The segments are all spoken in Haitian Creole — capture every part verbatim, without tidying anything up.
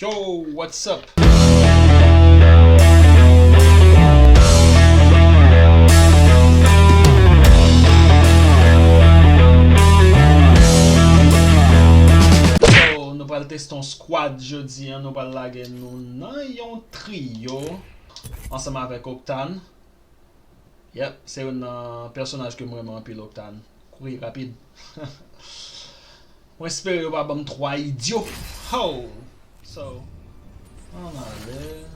Yo, what's up? So, nou pral teste yon squad jodi a, nou pral lage nou nan yon triyo ansanm avèk Octane. Yep, se youn nan pèsonaj ke m renmen anpil, Octane. Kouri rapid. Mwen espere yo pa ban m twa idyo. Ho! So, ann ale.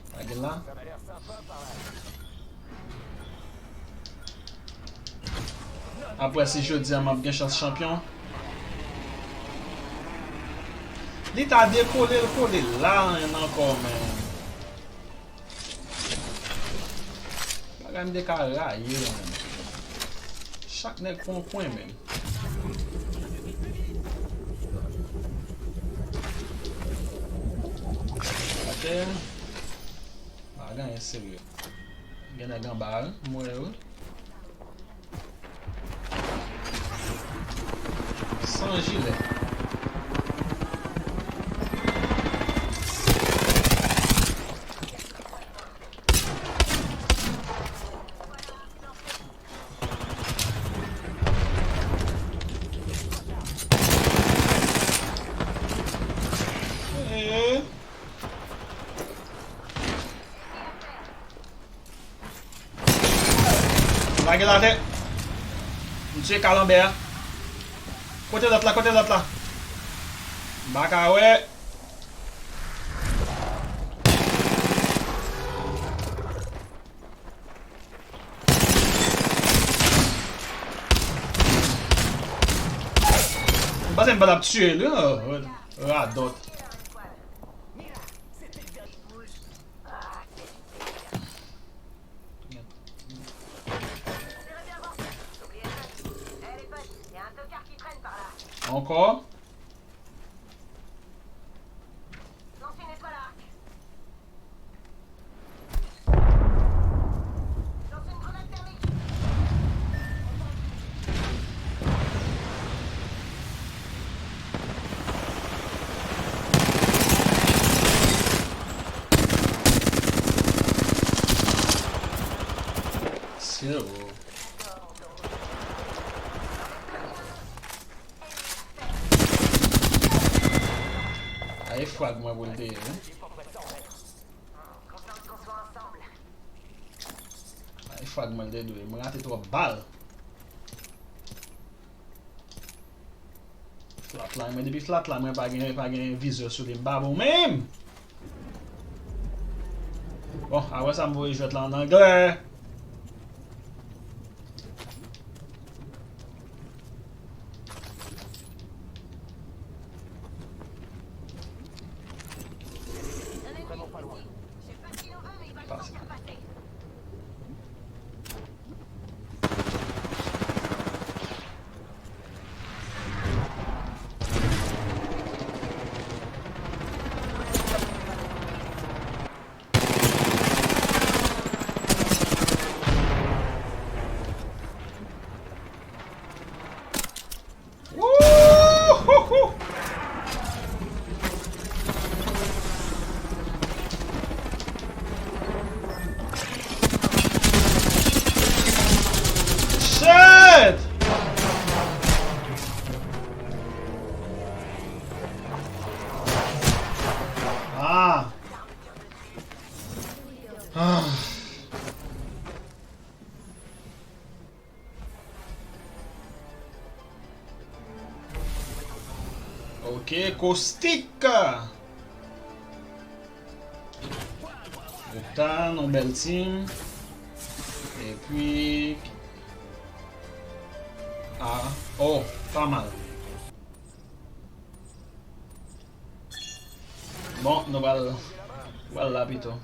Pa gen la. Apre si jodi a m ap gen chans chanpyon. Li ta dekole, l kole la menm ankò, men. Bagay m te ka rayi yo menm. Chak nèg pou yon kwen menm. Atè. Bagay serye. Gen nèg anba wi, m wè yo. San jilè. Eh. Lage l atè. M tiye kalanbè a. Kote lòt la, kote lòt la? M pa ka wè. M panse m pa t ap tiye l, wi. Radòt. Ankò? Zero. A, e frag mwen pou l te ye, wi. A, e frag mwen l te dwe. Mwen rate twòp bal. Flatline, mwen depi flatline, mwen pa gen, pa gen vizè sou li, m pa bon menm. Bon, apre sa, m voye jwèt la an anglè. Pase. Wouhou! Shit! Ah! Ah! Ok, Caustic. Octane, yon bèl team. Epi, ah, oh, pa mal. Bon, nou pral, pral la pito.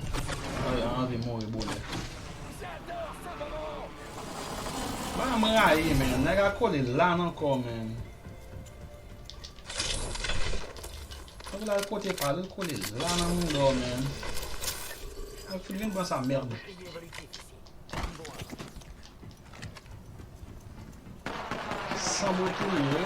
Mwen anvi mouri bonè. Ba m rayi, men. Nèg a kole la nan kò, men. Nèg la kote pa l, l kole la nan mouda w, men. Mwen fout vin pran sa, mèd. San bout touye.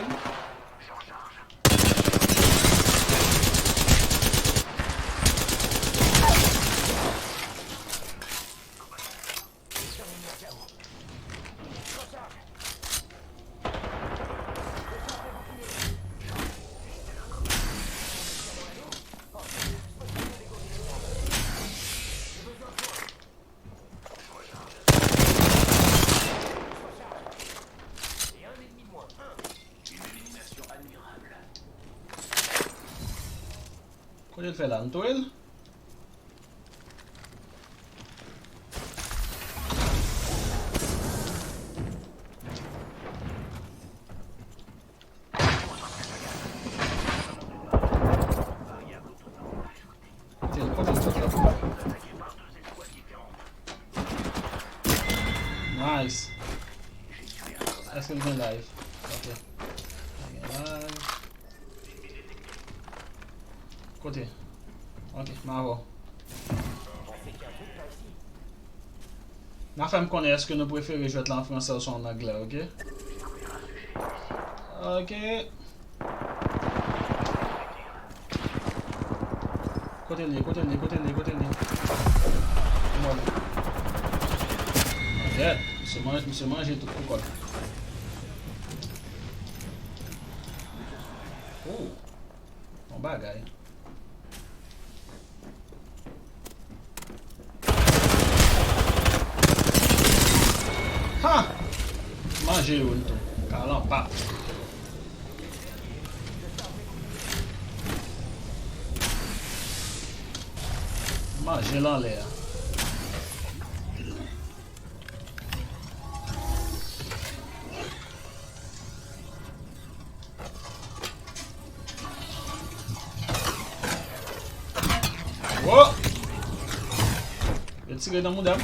Kote l fè la? M touye l? Kote l, kote l, kote l? Nice. Èske l gen live? Ok. Li gen live. Kote? Ok, m avè w. N a fè m konnen èske nou prefere jwèt la an fransè oswa an anglè, ok? Ok. Kote l ye? Kote l ye? Kote l ye? Kote l ye? Mwen. Kèt, misye man-, misye manje tout pou kò l. Oh, bon bagay. Ha! Manje youn tou. Kalanpa. Manje l anlè a. Wo! Yo tire nan mouda m.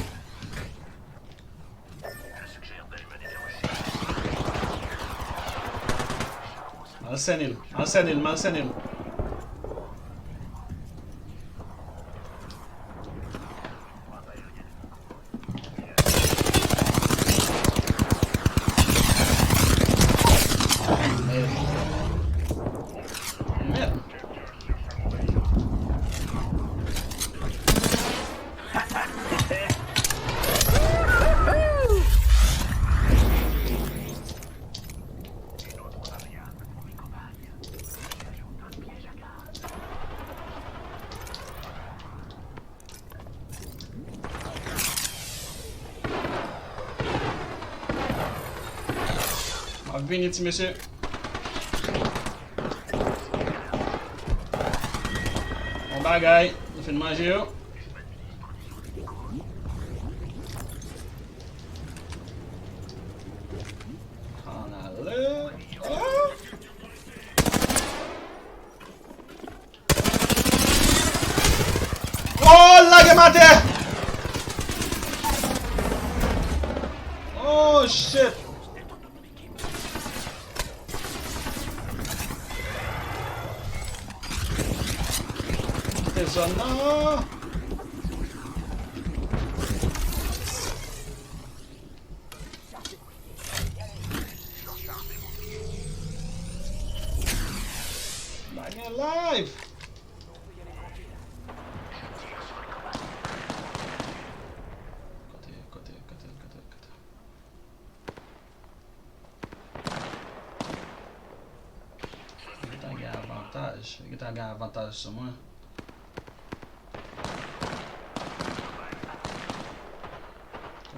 Al sènen l, al sènen l, m al sènen l. Mèd. Mèd. M ap vini, ti mesye. Bon bagay, nou fin manje yo. Ann ale. Oh! Oh, lage m atè! Oh, shit! Kite zòn nan. Pa gen live. Kote, kote, kote, kote, kote. Li gentan gen avantaj. Li gentan gen avantaj sou mwen.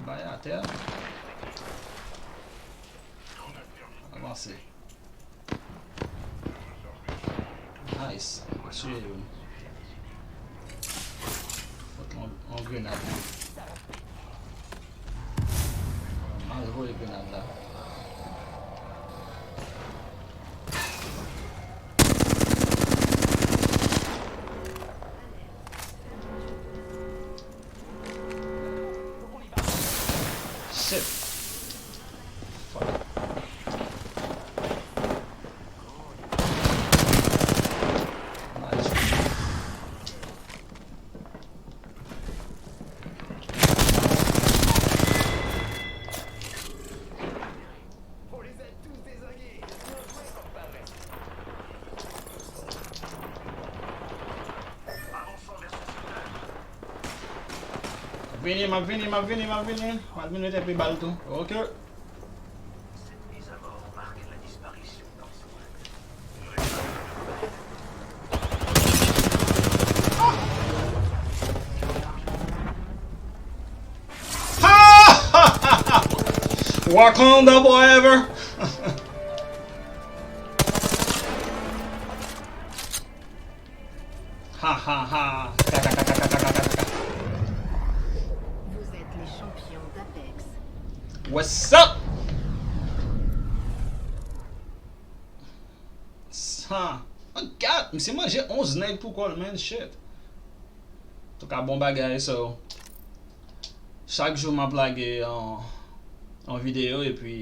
Bay atè. Avanse. Nice. Tiye youn. Fout yon, yon grenad. Mal voye grenad la. Shit. Fuck. Nice. Vini, m ap vini, m ap vini, m ap vini. M ap vini mete pi bal tou. Ok. Wakanda forever! Ha ha ha. Ka, ka, ka, ka, ka, ka, ka, ka, ka. Vous êtes les champions d'Apex. What's up? Sa. Oh God, misye manje onz nèg pou kò l, man, shit. Antouka, bon bagay, so. Chak jou m ap lage yon, yon videyo, epi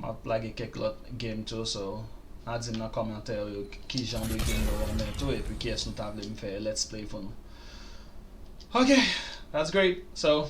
m ap lage kèk lòt game tou, so. N a di m nan kòmantè yo kijan de game nou renmen tou, epi kiyès nou ta vle m fè let's play pou nou. Ok, that's great. So,